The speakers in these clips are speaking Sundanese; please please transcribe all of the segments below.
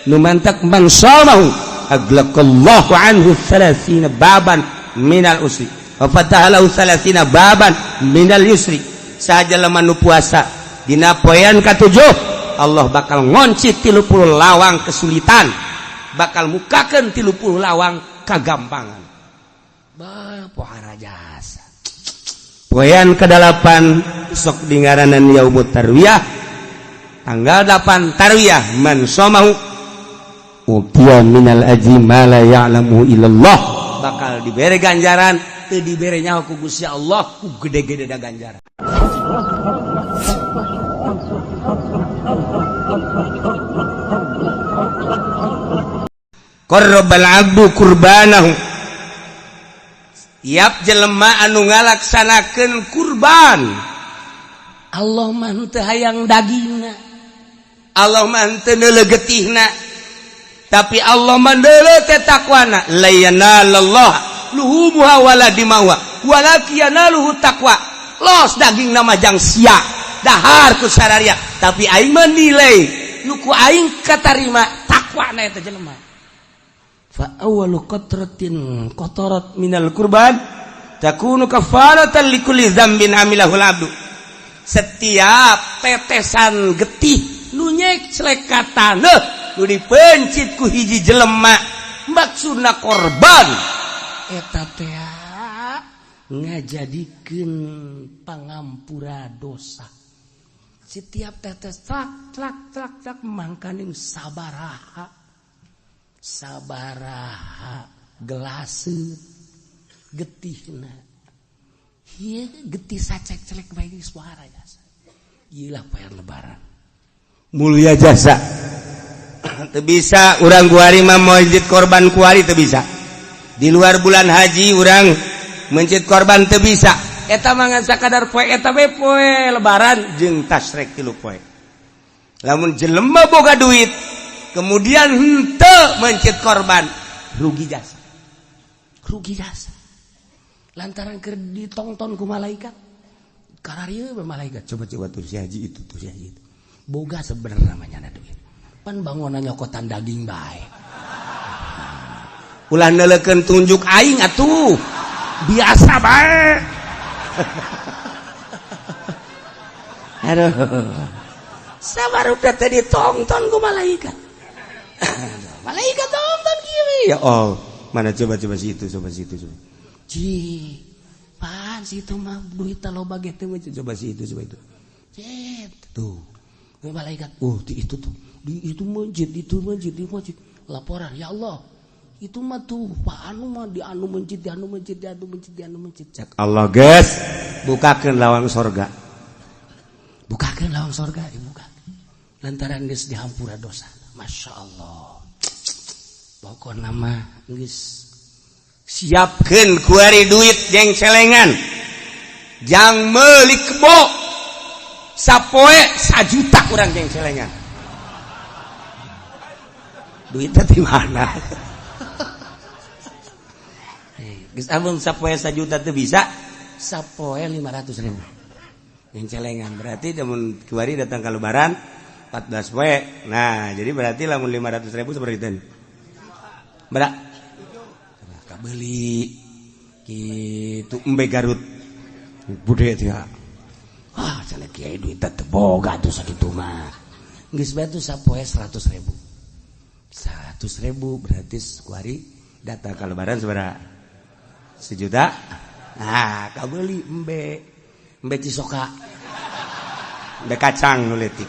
Nu mantak man shamahu aglaqallahu anhu 30 baban minal usri wa fataha lahu 30 baban minal yusri. Saha jelema nu puasa dina poean katujuh, Allah bakal ngonci 30 lawang kesulitan, bakal mukakeun 30 lawang kagampangan. Bah, pohara jasa. Poean kedalapan sok dingaranan yaumut tarwiyah, tanggal 8 tarwiyah, man shamahu utiya minal ajri ma la ya'lamu illallah, bakal dibere ganjaran teu dibere nyaho ku Gusti Allah, ku gede-gede da ganjaran. Qarrabal abdu kurbanahu, tiap jelema anu ngalaksanakeun kurban, Allah mah teu hayang dagingna, Allah mah teu neuleuh getihna, tapi Allah mah neuleuh teh takwana. La yanalallah luhumuha wala dimawa walakin yanaluhu taqwa. Los daging nama jang sia dahar ku sararia, tapi aing menilai nu ku aing katarima takwana eta jelema. Fa awwalu qatratin qatarat minal kurban takunu kafaratan likulli dzambin amilahul abdu. Setiap tetesan getih nu nyeclek ka taneuh nu dipencit ku hiji jelema maksudna korban eta teh ngajadikeun pangampura dosa. Setiap tetes tlak tlak tlak tlak, mangkaning sabaraha sabaraha gelase getihna, ieu getih sacek-celek bae geus suara jasa. Ieu lah poean lebaran mulia jasa. Teu bisa urang kuari mah mencit korban, kuari teu bisa. Di luar bulan haji urang mencit korban teu bisa. Eta mah ngan sakadar poe eta we, poe lebaran jeung tasrek 3 poe. Lamun jelema boga duit kemudian henteu mencit korban, rugi jasa, rugi jasa, lantaran keur ditongton ku malaikat kararieu malaikat. Coba coba tuh si haji itu, tuh si haji itu boga sebenarnya namanya ada duit, pan bangunan nyokotan daging bae. Ulah neuleukeun tunjuk aing atuh, biasa bae. Aduh, sabar, udah tadi tonton ku malaikat. Malaikat tonton kieu. Ya oh, mana coba coba situ, coba situ, coba. Ci, pan situ mah duit loba ge teh, coba situ, coba itu. Cet, tuh. Malaikat, oh di itu tuh. Di itu masjid, itu masjid, di masjid. Laporan, ya Allah. Itu mah tuh Pak anu mah di anu masjid, di anu masjid, di anu masjid, di anu masjid. Cak Allah, geus, bukakeun lawang sorga. Bukakeun lawang sorga, dibuka. Lantaran geus dihampura dosa. Masya Allah. Pokokna mah geus siapkeun kuari duit jeung celengan. Jang meuli kebo sapoe 1 juta urang jeung celengan. Duitnya di mana? Geus amun sapoe 1 juta teu bisa, sapoe 500 ribu. Yang celengan berarti lamun kuari datang ke lebaran 14 poe. Nah, jadi berarti lamun 500 ribu seperti itu. Berak. Kabeli gitu embe Garut. Bude teh. Ah, cenah kiai duit teh boga tuh sakitu mah. Geus bae tuh sapoe 100 ribu. 100 ribu berarti kuari datang ke lebaran sabaraha? 1 juta. Nah, kabeli embe. Embe Cisoka. Embe kacang nu leutik.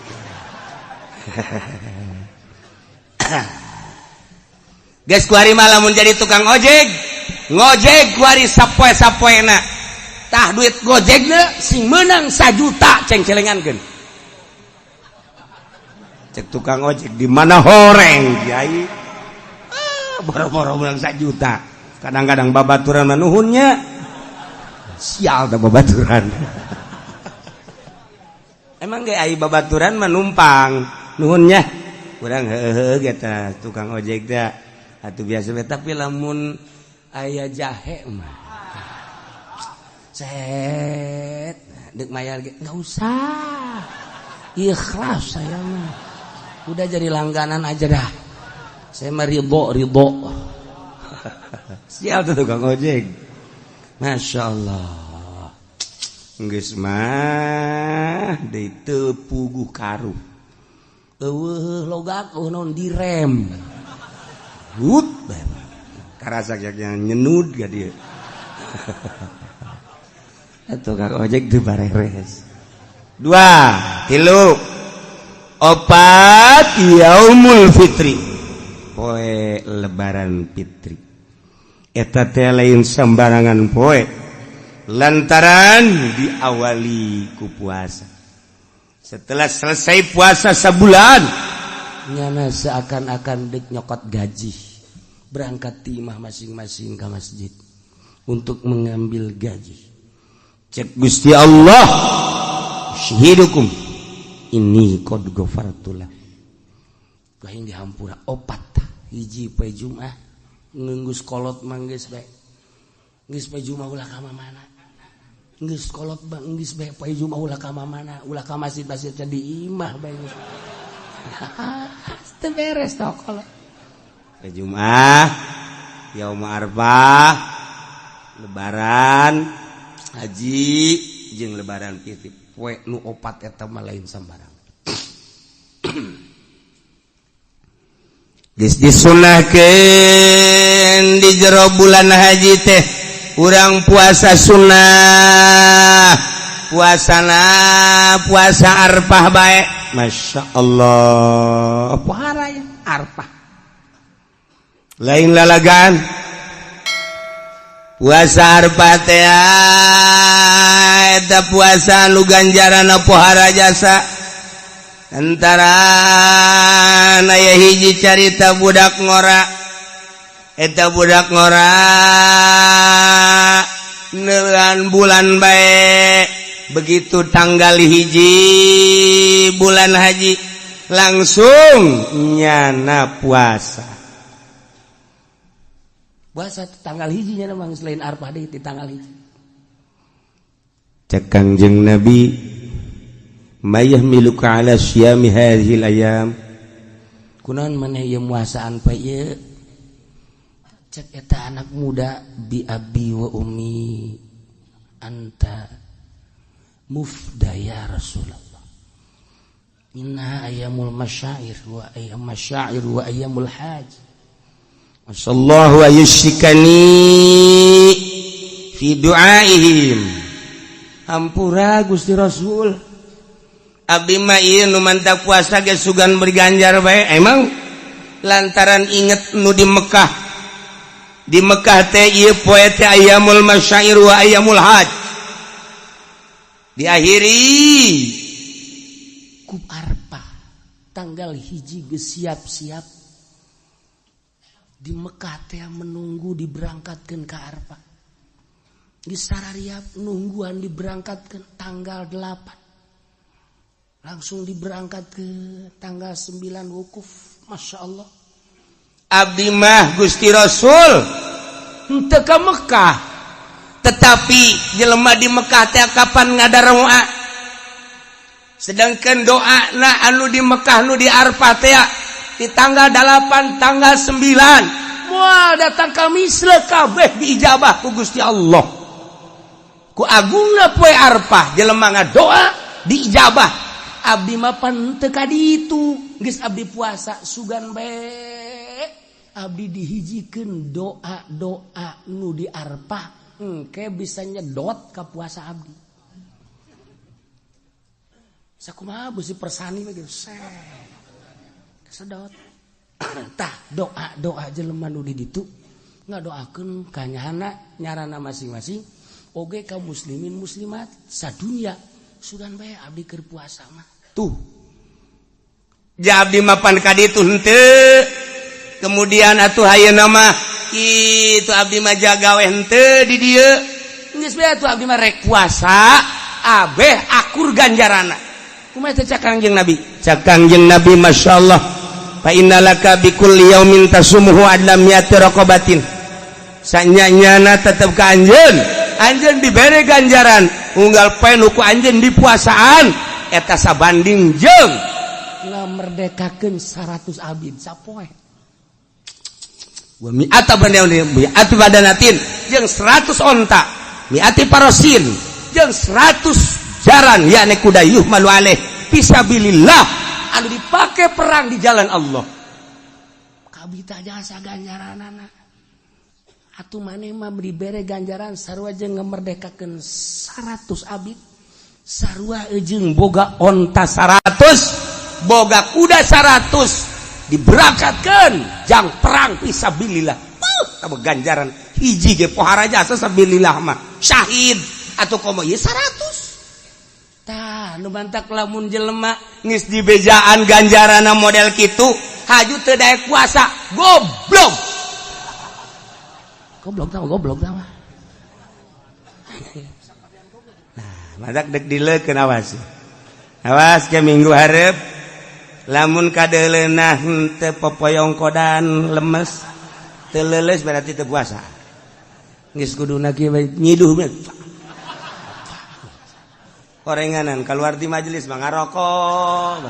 Geus kuari mah lamun jadi tukang ojek, ngojek kuari sapoe-sapoena. Tah duit gojekna sing meunang 1 juta ceng-celengankeun. Cek tukang ojek, di mana horeng kiai? Ah, boro-boro menang 1 juta. Kadang-kadang babaturan manuhunnya. Sial dah babaturan. Emang ge ai babaturan mah numpang nuhunnya. Urang heuheuh ge tukang ojek teh atuh biasa we, tapi lamun aya jahe mah set dek mayar ge enggak usah, ikhlas saya mah, udah jadi langganan aja dah. Saya mah ridho ridho. Siap tuh tukang ojek. Masya Allah. Geus mah deui teu puguh karuh. Eueuh logak eueuh naon direm. Hut karasa nyenud ga dia. Tukang ojek teu bareres. Dua, tilu, opat, yaumul fitri. Poe lebaran fitri. Eta teh lain sembarangan poe. Lantaran diawali ku puasa. Setelah selesai puasa sebulan, nyana seakan-akan dek nyokot gaji. Berangkat timah masing-masing ke masjid untuk mengambil gaji. Cek Gusti Allah, "Syahidukum ini qad ghafartulah." Kahing dihampura opat, hiji poe Jumat ngeunggeus kolot mah geus bae. Geus poe Jumat ulah ka mana. Geus kolot mah geus bae poe Jumat ulah ka mana, ulah ka masjid-masjid di imah bae geus. Teu beres tah kolot. Poe Jumat, yaum Arfah, Lebaran, haji jeung Lebaran fitri. Poe nu opat eta mah lain sambarang. Geus disunahkeun di jero bulan haji teh urang puasa sunnah, puasana puasa Arfah bae. Masya Allah, pohara ya Arfah. Lain lalagan. Puasa Arfah teh eta puasa nu ganjaran pohara jasa. Antara aya hiji carita budak ngora, eta budak ngora neuan bulan bae. Begitu tanggal 1 bulan haji langsung nyana puasa. Puasa tanggal 1 nya mah selain Arfah deui di tanggal 1. Cek Kangjeng Nabi, "Ma yahmiluka ala syiyami hadhil ayam?" Kunaon maneh ieu muasaan poe ieu? Cek eta anak muda, "Bi abi wa ummi anta mufda ya Rasulullah. Inna ayyamul masyair wa ayyam masyair wa ayyamul hajj. Masallahu ayyushikani fi du'aihim." Hampura Gusti Rasul, abdi mah ieu nu mantap puasa ge sugan berganjar bae. Emang lantaran inget nu di Mekah. Di Mekah teh ieu poe teh ayyamul masyair wa ayyamul hajj. Diakhiri ku Arfah tanggal 1 geus siap-siap di Mekah teh menunggu diberangkatkeun ka Arfah. Geus sarariap nungguan diberangkatkeun tanggal 8. Langsung diberangkat ke tanggal 9 wukuf. Masya Allah. Abdi mah Gusti Rasul henteu ka Mekah, tetapi jelema di Mekah teh kapan ngadaroa, sedangkan doa na anu di Mekah nu di Arfah teh di tanggal 8 tanggal 9 moal datang ka misle kabeh diijabah ku Gusti Allah. Ku agungna poe Arfah jelema ngadoa diijabah. Abdi mah pan teu ka ditu, geus abdi puasa sugan bae abdi dihijikeun doa-doa nu di Arfah engke bisa nyedot ka puasa abdi. Sakumaha beusi persani mah gitu, kesedot. Tah doa-doa jelema nu di ditu ngadoakeun ka nyahana nyarana masing-masing oge ka muslimin muslimat sadunya sugan bae abdi keur puasa mah. Tuh. Ja abdi mah pan ka ditu henteu. Kemudian atuh ayeuna mah itu abdi mah jagawe henteu di dieu. Geus bae atuh abdi mah rek puasa abeh akur ganjarana. Kumaha teh cak Kangjeng Nabi? Cak Kangjeng Nabi, masyaallah. Fa innalaka bi kulli yaumin tasumuhu adla mi'ati raqabatin. Sanyanyana tetep ka anjeun. Anjeun dibere ganjaran unggal poe nu ku anjeun dipuasaan eta sabanding jeung ngamerdekakeun 100 abid sapoe. Wa mi'ata mi'ati badanatin jeung 100 onta, mi'ati parosin jeung 100 jaran yakni kuda yuhmalu alaih fisabilillah anu dipake perang di jalan Allah. Kabita jasa ganjaranana. Atuh maneh mah dibere ganjaran sarua jeung ngamerdekakeun 100 abid, sarua jeung boga onta 100, boga kuda 100. Diberangkatkan jang perang fisabilillah. Tambah ganjaran hiji ge pohara jasa sabilillah mah syahid atau komo ieu 100. Tah nu mantak lamun jelema geus dibejaan ganjaranna model kitu haju teu daek puasa, goblok. Goblok tah, goblok tah. Nah, mantak dek dileukeun, awas. Awas ke minggu hareup lamun kadeleunah teu popoyong kodan lemes teu leuleus berarti teu puasa. Geus kuduna kieu nyiduh orenganan keluar di majelis mah ngarokok.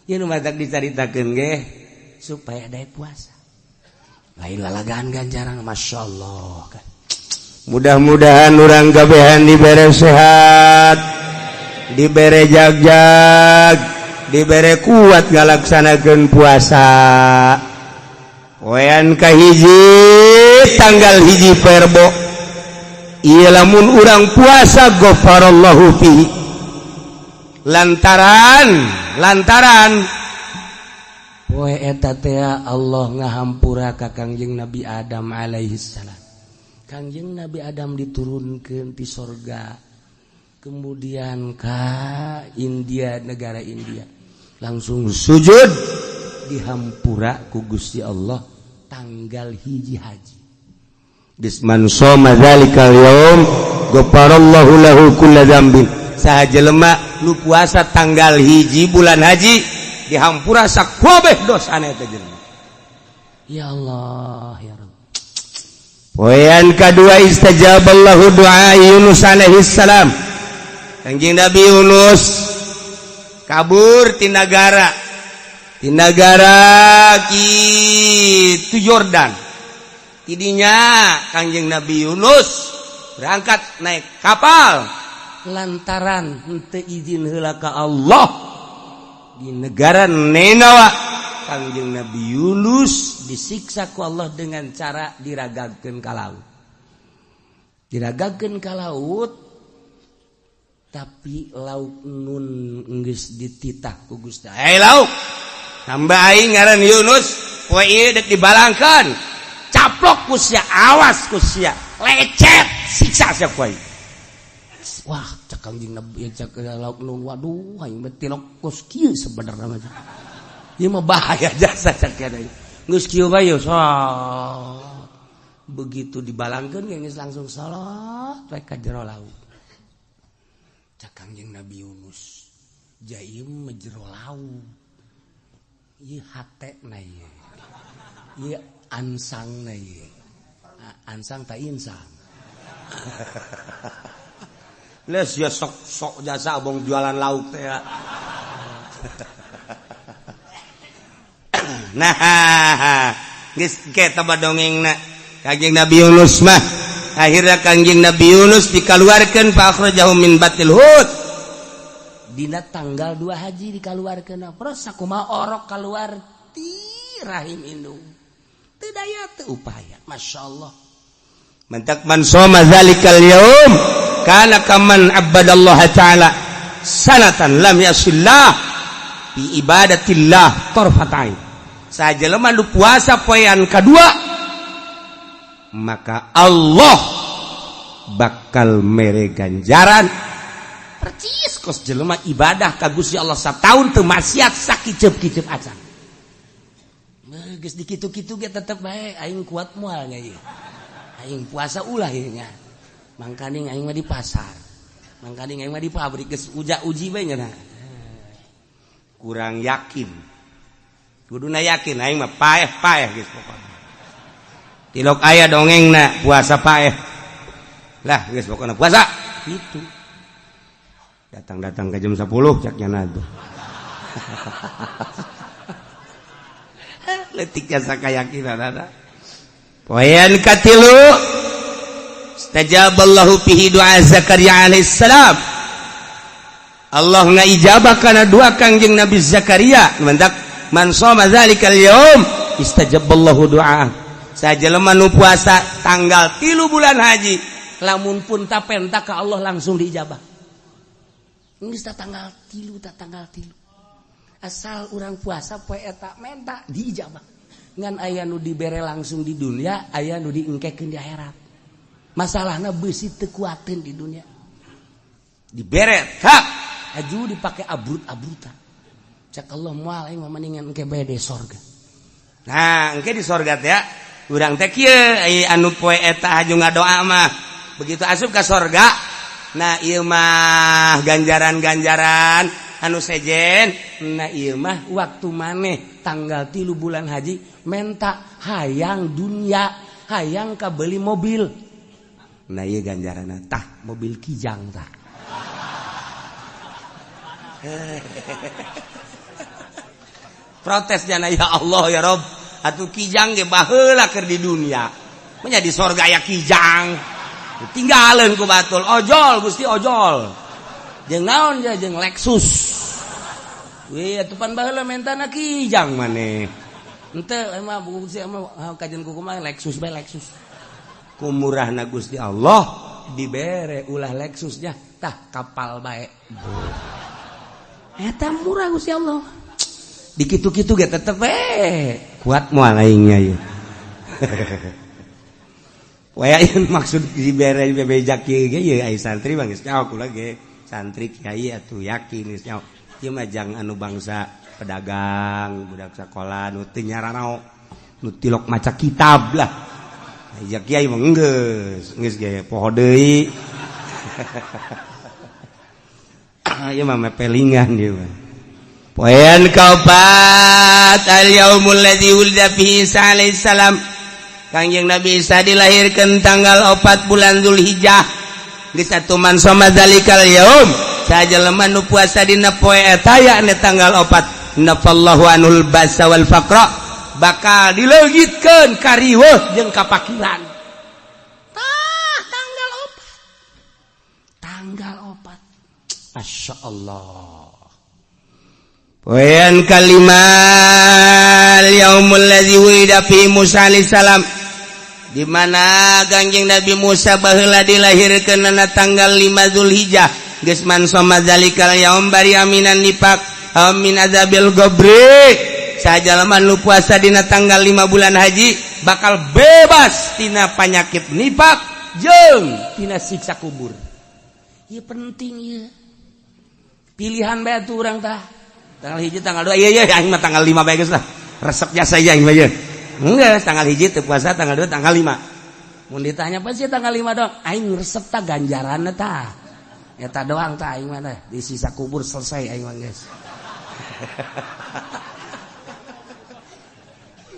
Ieu nu matak dicaritakeun ge supaya daek puasa. Lain lalagaan ganjaran, masyaallah kan. Mudah-mudahan urang kabehan dibere sehat, dibere jagjag, dibere kuat ngalaksanakeun puasa. Poean kahiji tanggal 1 Perbo ieu lamun urang puasa ghafarallahu fihi. Lantaran poe eta teh Allah ngahampura ka Kangjeng Nabi Adam alaihi salam. Kangjeng Nabi Adam diturunkeun ti sorga kemudian ke India, negara India, langsung sujud dihampura ku Gusti Allah tanggal 1 haji. Bisman shoma dzalikal yaum ghafarallahu lahu kulla dzambin. Saha jelema nu puasa tanggal 1 bulan haji dihampura sakabeh dosana eta jelema. Ya Allah ya Rabb. Poean kadua istajaballahu du'a Yunus alaihi salam. Kangjeng Nabi Yunus kabur ti nagara kitu Yordan. Tidinya Kangjeng Nabi Yunus berangkat naik kapal lantaran henteu izin heula ka Allah di negara Ninawa. Kangjeng Nabi Yunus disiksa ku Allah dengan cara diragagkeun ka laut. Diragagkeun ka laut, tapi lauk nun geus dititah ku Gusti. Hey lauk, hamba aing ngaran Yunus, poe ieu dek dibalangkeun. Caplok ku sia, awas ku sia, lecet, siksa sia ku aing. Wah, cek Kangjeng Nabi, cek lauk nun, waduh aing mah tilok kos kieu sebenarnya mah. Ieu mah bahaya jasa cek kieu. Geus kieu bae so. Begitu dibalangkeun geus langsung salat we ka jero laut. Cek Kangjeng Nabi Yunus, jaim mah jero laut. Ieu hatena ieu. Ieu ansangna ieu. Ansang ta insang. Les ya sok-sok jasa abong jualan lauk teh ya. Nah, geus ke taba dongengna. Kangjeng Nabi Yunus mah akhirnya Kangjeng Nabi Yunus dikaluarkeun fa akhrajahu min batil hut. Dina tanggal 2 haji dikaluarkeun. Terus sakumaha orok kaluar ti rahim indung. Teu daya teu upaya. Masyaallah. Mantak man shoma zalikal yaum kana kaman abadallaha ta'ala sanatan lam yasillah bi ibadatillah tarfatain. Sajelema nu puasa poean kadua maka Allah bakal mere ganjaran percis kos jelema ibadah ka Gusti Allah sataun teu maksiat sakiceup-kiceup acan. Geus dikitu-kitu ge tetep bae aing kuat moal nya ieu. Aing puasa ulah ieu nya. Mangkaning aing mah di pasar. Mangkaning aing mah di pabrik geus uja-uji bae nya. Kurang yakin. Kuduna yakin aing mah paeh-paeh geus pokona. Tilok aya dongengna puasa paeh. Lah geus pokona puasa gitu. Datang-datang ke jam 10 cak nya tuh. Leutik jasa kayakinan ada. Poean katilu istajaballahu fihi du'a Zakaria alaihissalam. Allah ngaijabah kana doa Kangjeng Nabi Zakaria. Mantak man shoma dzalikal yaum istajaballahu du'a. Sajelema nu puasa tanggal 3 bulan haji, lamun pun tapenta ka Allah langsung diijabah. Geus tanggal 3 ta tanggal 3. Asal urang puasa poe eta menta diijabah. Ngan aya nu dibere langsung di dunia, aya nu diengkekeun di akhirat. Masalahna beusi teu kuateun di dunia. Dibere hak aju dipake abrut-abrutan. Cak Allah moal aing mah mendingan engke bae di sorga. Nah, engke di sorga teh urang teh kieu anu poe eta haju ngadoa mah. Begitu asup ka sorga, nah ieu mah ganjaran-ganjaran anu sejen. Nah ieu mah waktu maneh tanggal 3 bulan haji menta hayang dunia, hayang kabeli mobil. Nah ieu ganjaranna tah mobil Kijang tah. Protes jana ya Allah ya Rob, atuh Kijang ge baheula keur di dunia. Nya di sorga aya Kijang. Tinggalin ku batul, ojol Gusti ojol. Jeung naon ja jeung Lexus. Wih, atuh pan baheula mentana Kijang maneh. Henteu emang Gusti emang kajian kuku mah Lexus bae Lexus. Ku murahna Gusti Allah dibere ulah Lexusnya tah kapal bae. Eta murah Gusti Allah. Dikitu-kitu ge tetep we kuat moal aingnya ieu. Waya ieu maksud dibere bebejak kieu ge ieu ai santri mah geus nyaho kula ge. Santri kiai atuh yakin geus nyaho. Ieu mah jang anu bangsa pedagang, budak sakola nu teu nyaranao, nu tilok maca kitab lah. Ya kiai mah geus, geus ge poho deui. Ieu mah mepelingan ieu mah. Poean kaopat al yaumul ladzi wulida fihi Isa alaihi salam. Kangjeng Nabi Isa dilahirkeun tanggal 4 bulan Zulhijjah. Geus atuh man shoma dzalikal yaum, sajelema nu puasa dina poe eta yakni tanggal 4, nafallahu anul basa wal faqra, bakal dileungitkeun kariweuh jeung kapakiran. Tah tanggal 4. Tanggal 4. Masya Allah. Poean kalima yaumul ladzi wulida fi Musa alaihi salam, di mana Kangjeng Nabi Musa baheula dilahirkeun na tanggal 5 Zulhijjah. Geus man shoma dzalikal yaum bari aminan nifaq amin azabil qabri. Sajalema nu puasa dina tanggal 5 bulan haji bakal bebas tina panyakit nifaq jeung tina siksa kubur. Ieu penting ieu. Pilihan bae atuh urang tah. Tanggal 1 tanggal 2 iya iya aing mah tanggal 5 bae geus lah. Resep jasa aing mah ieu. Enggak, tanggal 1 teu puasa, tanggal 2, tanggal 5. Mun ditanya apa sih tanggal 5 dong? Aing resep tah ganjaranna tah. Eta doang tah aing mah tah. Di sisa kubur selesai aing mah geus.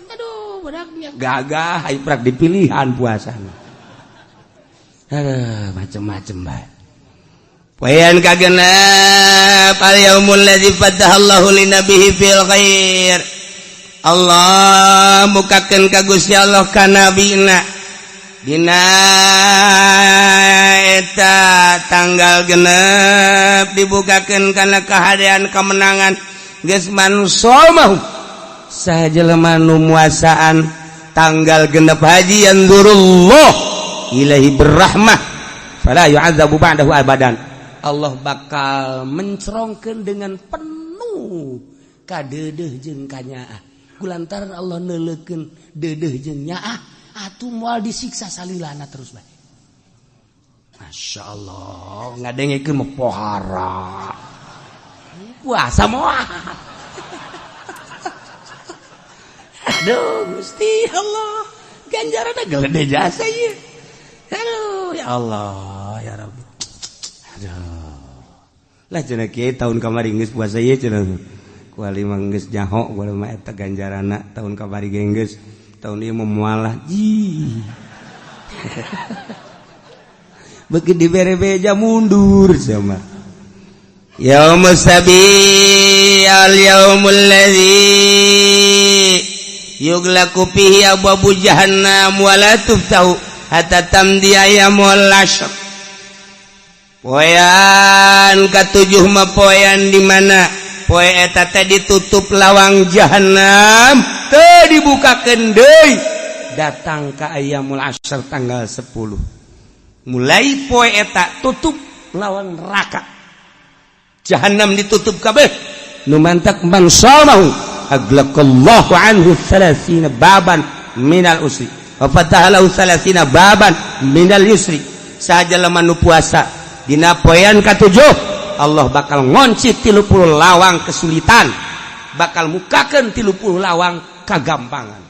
Aduh, budaknya gagah aing prak dipilihan puasana. Aduh, macem-macem bae. Poean kagenep al yaumul ladzi fatahallahu linabihi fil khair. Allah mukakeun ka Gusti Allah ka nabina dina eta tanggal 6 dibukakeun kana kahadean kemenangan. Geus man somahu sajelema nu muasaan tanggal 6 haji yanzurullah ilahi berrahmah fala yu'adzabu ba'dahu abadan. Allah bakal mencerongkeun dengan penuh kadeudeuh jeung kanyaah. Kulantaran Allah neuleukeun deudeuh jeung nyaah, atuh moal disiksa salilana terus bae. Masya Allah, ngadengekeun mah pohara. Puasa moal. Aduh, Gusti Allah, ganjaranna gede jasa ieu. Aduh, ya Allah, ya Rabbi. Aduh. Lah cenah kiai tahun kamari geus puasa ieu cenah. Kuali mah geus nyaho kuali mah eta ganjaranna tahun kamari ge geus tahun ieu mah moal ji. Beuki dibere beja mundur sama. Yaumus sabi al yaumul ladzi Yughlaqu fihi abwabu jahannam wala tuftahu hatta tamdi ayyamul ashr. Poean katujuh mah poean di mana poe eta teh ditutup lawang jahanam, teu dibukakeun deui datang ka ayyamul ashr tanggal 10. Mulai poe eta tutup lawang neraka jahanam, ditutup kabeh. Nu mantak man shamahu aglaqallahu anhu 30 baban minal usri wa fataha lahu 30 baban minal yusri. Saha jelema nu puasa dina poean katujuh, Allah bakal ngonci 30 lawang kesulitan, bakal mukakeun 30 lawang kagampangan.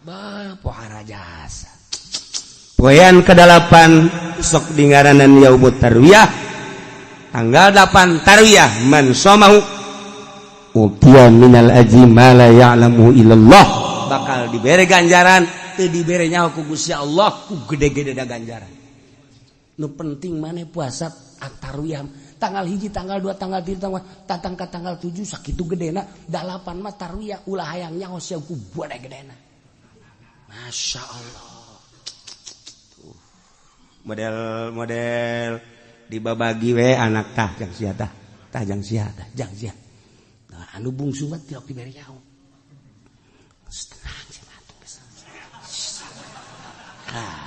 Bah, pohara jasa. Poean kedalapan sok dingaranan yaumut tarwiyah, tanggal 8 tarwiyah. Man shamahu utiya minal ajri ma la ya'lamu illallah, bakal dibere ganjaran teu dibere nyaho ku Gusti Allah, ku gede-gede da ganjaran. Nu penting maneh puasa tarwiyah tanggal 1, tanggal 2, tanggal 3, tanggal tatang ka tanggal 7, sakitu gedena. Dalapan mah tarwiyah, ulah hayang nyaho sia ku gede gedena. Masya Allah. Tuh. Model model dibabagi we anak, tah jang sia, tah tah jang sia, tah jang sia. Nah, anu bungsu mah tilok dibere nyaho. Tenang sia atuh. Ah,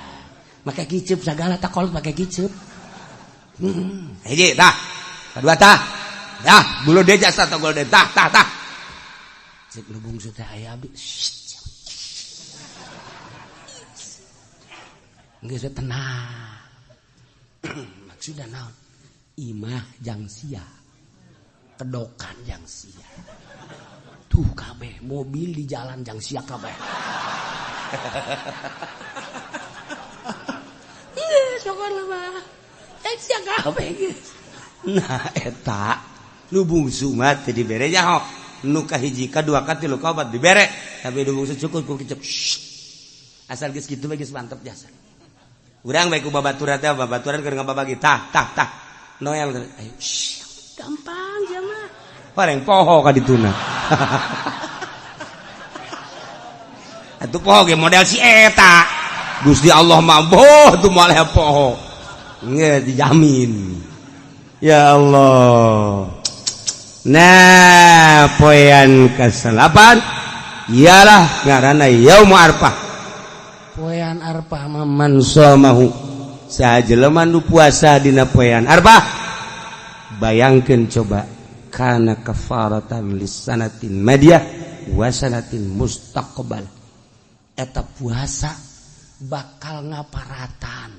make kiceup segala, tak kolot make kiceup. Hiji tah, kedua tah, dah bulu deja satu golden, tah tah tah. Cek nu bungsu teh, aya abdi. Geus tenang. Maksudna naon? Imah jang sia, kedokan jang sia, tuh kabeh mobil di jalan jang sia kabeh. Nah, eta nu bungsu mah teu dibere nyaho, nu kahiji, kadua, katilu, kaopat dibere, tapi nu bungsu cukup ku kicep. Asal geus kitu mah geus mantep jasa. Urang bae ku babaturan teh, babaturan keur ngababagi, tah tah tah Noel, ayo, gampang sia mah, pareng poho ka dituna. Atuh poho ge model si eta. Gusti Allah mah boh tuh moal poho. Nggak dijamin. Ya Allah. Nah, poean ke-8 ialah ngaranna Yaum Arfah. Poean Arfah mah man shamahu, saha jelema nu puasa dina poean Arfah, bayangkeun coba, kana kafaratan lisanatin madiyah wa sanatin mustaqbal. Eta puasa bakal ngaparatan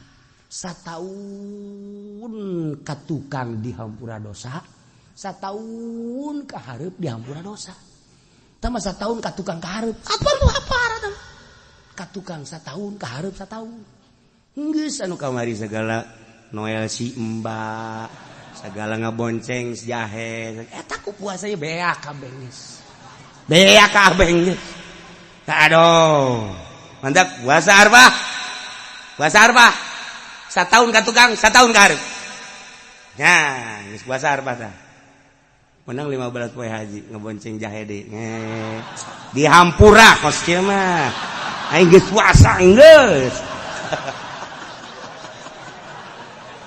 sataun katukang dihampura dosa, sataun kahareup dihampura dosa. Tama sataun katukang kahareup, apa nu haparatan katukang sataun kahareup sataun. Geus anu kamari segala Noel si Mbak, segala ngabonceng si jahe, eta ku puasa ye beak kabeh geus. Beak kabeh geus. Aduh. Mantap puasa Arfah. Puasa Arfah. Satahun ka tukang, satahun ka hareup. Nah, geus puasa Arfah tah. Menang 15 poe haji ngebonceng jahe deui. Dihampura kos kieu mah. Aing geus puasa geus.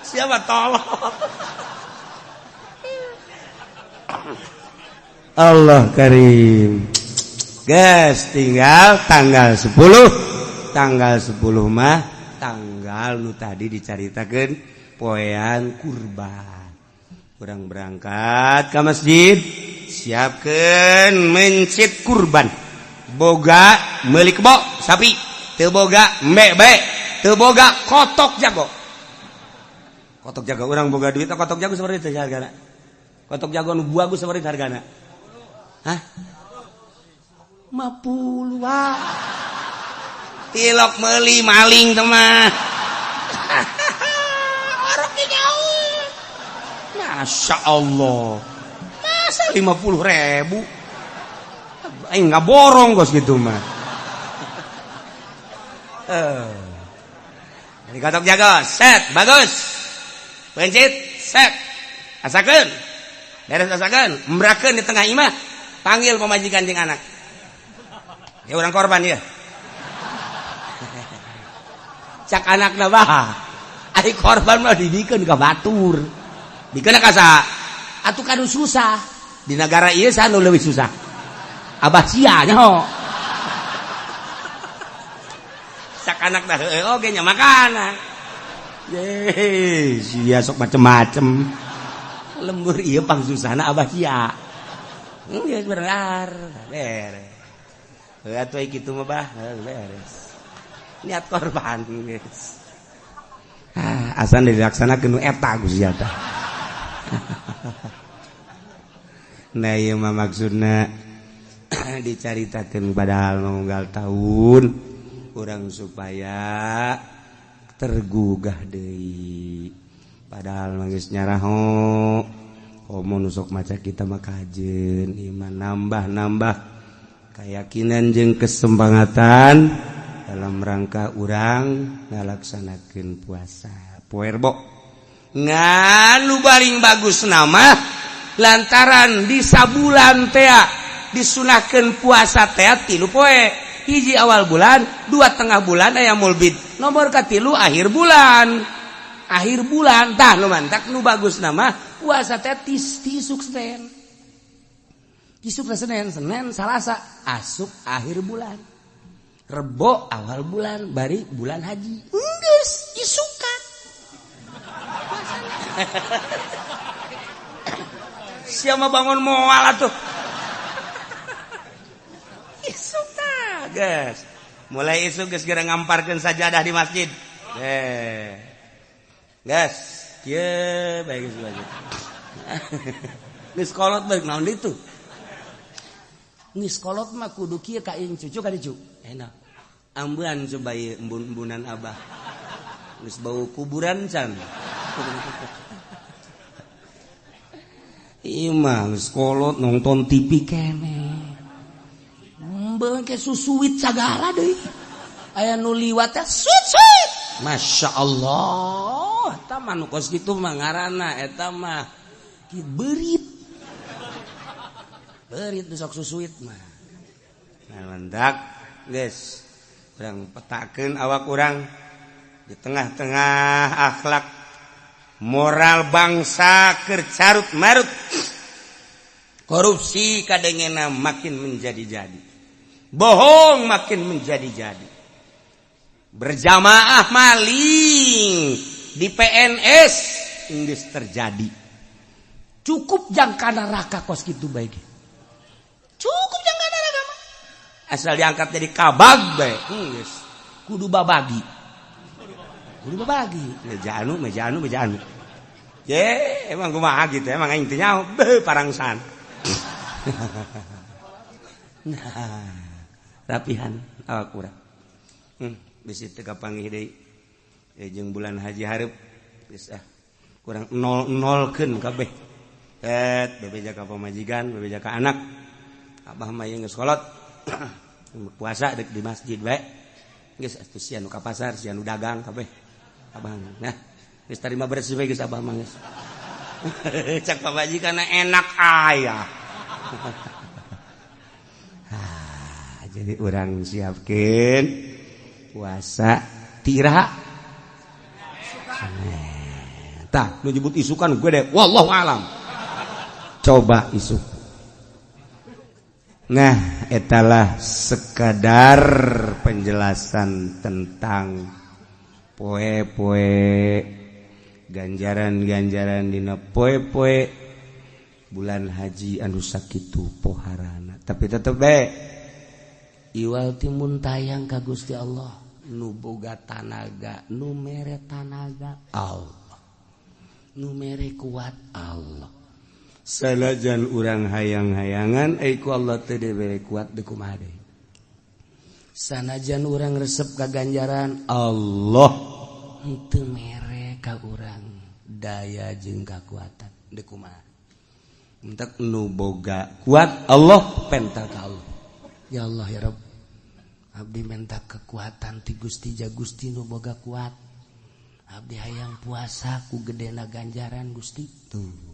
Siapa tolong? Allah Karim. Guys, tinggal tanggal 10. Tanggal 10 mah tanggal nu tadi dicaritakeun poean kurban. Urang berangkat ke masjid, siapkeun mencit kurban. Boga meuli kebo sapi, teu boga embe bae, teu boga kotok jago. Kotok jago urang boga duit kotok jago seperti itu hargana. Kotok jago nu bagus seperti hargana. Hah? 50 wah. Tilok meuli maling teh mah. Orok jauh. Masya Allah. Masa 50.000? Aing nggak borong kos gitu mah. Jadi kotok jago, set, bagus. Pencit, set. Asakeun. Beres asakeun, embrakeun di tengah imah. Panggil pamajikan jeung anak. Ya orang korban ya. Cak anakna bah. Ari korban mah dibikeun ka batur. Bikeun ka saha? Atuh kanu susah. Di negara ieu saha nu leuwih susah? Abah sia nyaho. Cak anakna heueuh oge nya makana. Ye, sia sok macem-macem. Lembur ieu pangsusahna abah sia. Geus bener beres. Heuh atuh kitu mah bah, beres. Niat korban geus. Ah, asan dilaksanakeun nu eta ku sia tah. Nah ieu mah maksudna dicaritakeun padahal unggal tahun urang supaya tergugah deui. Padahal mah geus nyaraho komo nu sok maca kita mah kajeun iman nambah-nambah keyakinan jeung kesempangatan dalam rangka urang ngalaksanakeun puasa poe Rebo. Ngan nu paling bagus nama lantaran di sabulan tea disunahkeun puasa tea 3 poe, hiji awal bulan, 2 tengah bulan aya mulbid, nomor katilu akhir bulan. Akhir bulan tah nu mantak nu bagus nama puasa teh tisuk Senin. Isuk Senin, Senin, Salasa asup akhir bulan. Rebo awal bulan, bari bulan haji. Geus isukan. Siapa bangun moal atuh. Isuk tah, geus. Mulai isuk geus geura ngamparkeun sajadah di masjid. Geus, kieu bae geus bae. Geus kolot bae naon ditu. Geus kolot mah kudu kieu ka cucu ka dicu. Enak. Ambulan coba ieu embun-embunan abah. Geus bau kuburan can. Ieu mah geus kolot nonton TV keneh. Embeun ke susuwit sagala deui. Aya nu liwat teh suit suit. Masya Allah, eta mah nu kos kitu mah ngaranna eta mah beurit. Beurit nu sok susuit mah. Nah mendak geus urang petakeun awak urang di tengah-tengah akhlak moral bangsa keur carut marut. Korupsi kadengena makin menjadi-jadi. Bohong makin menjadi-jadi. Berjamaah maling di PNS geus terjadi. Cukup jangka neraka kos kitu bae. Cukup jangka neraka mah. Asal diangkat jadi kabag bae geus. Kudu babagi. Kudu babagi. Meja anu, meja anu, meja anu. Ye, emang kumaha gitu, emang aing teu nyaho, beuh parangsan. Nah, rapihan awak urang. Bisi teu kapanggih deui. Jeung bulan haji hareup geus ah. Kurang nol-nolkeun kabeh. Et bebeja ka pamajikan, bebeja ka anak. Abah mah ieu geus kolot. Puasa dek di masjid bae. Geus atuh sia nu ka pasar, sia nu dagang kabeh. Abah nah, geus tarima beres bae geus abah mah geus. Cak pamajikan enak aya. Ah, jadi urang siapkeun puasa tira. Tah, nu nyebut isukan gue deh. Wallahu alam. Coba isuk. Nah, etalah sekadar penjelasan tentang poe-poe ganjaran-ganjaran dina poe-poe bulan haji anu sakitu poharana. Tapi tetep bae iwal timun tayang ka Gusti Allah nu boga tanaga, nu mere tanaga Allah, nu mere kuat Allah. Sanajan urang hayang-hayangan ai ku Allah teu dibere kuat deui kumaha deui. Sanajan urang resep ka ganjaran Allah henteu mere ka urang daya jeung kakuatan deui kumaha. Entek nu boga kuat Allah penta ka Allah. Ya Allah ya Rabb, abdi minta kekuatan ti Gusti ja Gusti nu boga kuat. Abdi hayang puasa ku gedena ganjaran Gusti. Tuh.